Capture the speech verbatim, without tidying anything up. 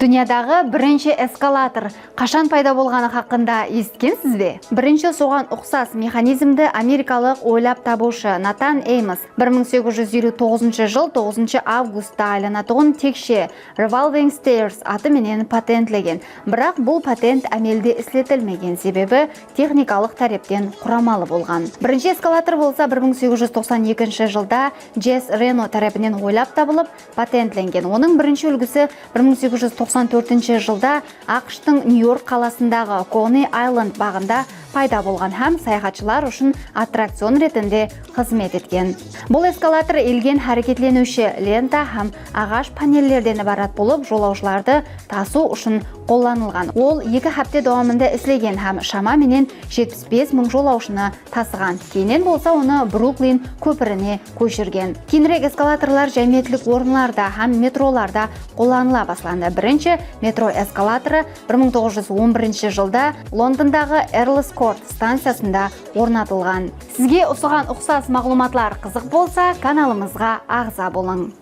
Dúnyadaǵı birinshi eskalator qashan payda bolǵanı haqqında esitkensiz be? Birinshi soǵan uqsas mexanizmdi amerikalıq oylap tabıwshı Natan Eymos bir mıń segiz júz eliw toǵızınshı jıl toǵızınshı avgustta aylanatuǵın tekshe revolving stairs atı menen patentlegen. Biraq bul patent ámelde isletilmegen, sebebi texnikalıq tárepten quramalı bolǵan. Birinshi eskalator bolsa bir mıń segiz júz toqsan ekinshi jılda Jes Reno tárepinen oylap tabılıp, patentlengen. Onıń birinshi úlgisi bir mıń segiz júz toqsan tórtinshi jılda AQShtıń Nyu-York qalasındaǵı Coney Island baǵında payda bolǵan hám sayaxatshılar ushın attrakcion retinde xızmet etken. Bul eskalator ilgen háreketleniwshi lenta hám aǵash panellerden ibarat bolıp, jolawshılardı tasıw ushın qollanılǵan. Ol eki hápte dawamında islegen hám shama menen jetpis bes mıń jolawshını tasıǵan. Keyninen bolsa onı Bruklin kópirine kóshirgen. Keyinirek eskalatorlar jámiyetlik orınlarda hám metrolarda qollanıla baslandı. Birinshi metro eskalatorı bir mıń toǵız júz on birinshi jılda Londondaǵı Earls Court stanciyasında ornatılǵan. Sizge usıǵan uqsas maǵlıwmatlar qızıq bolsa, kanalımızǵa aǵza bolıń.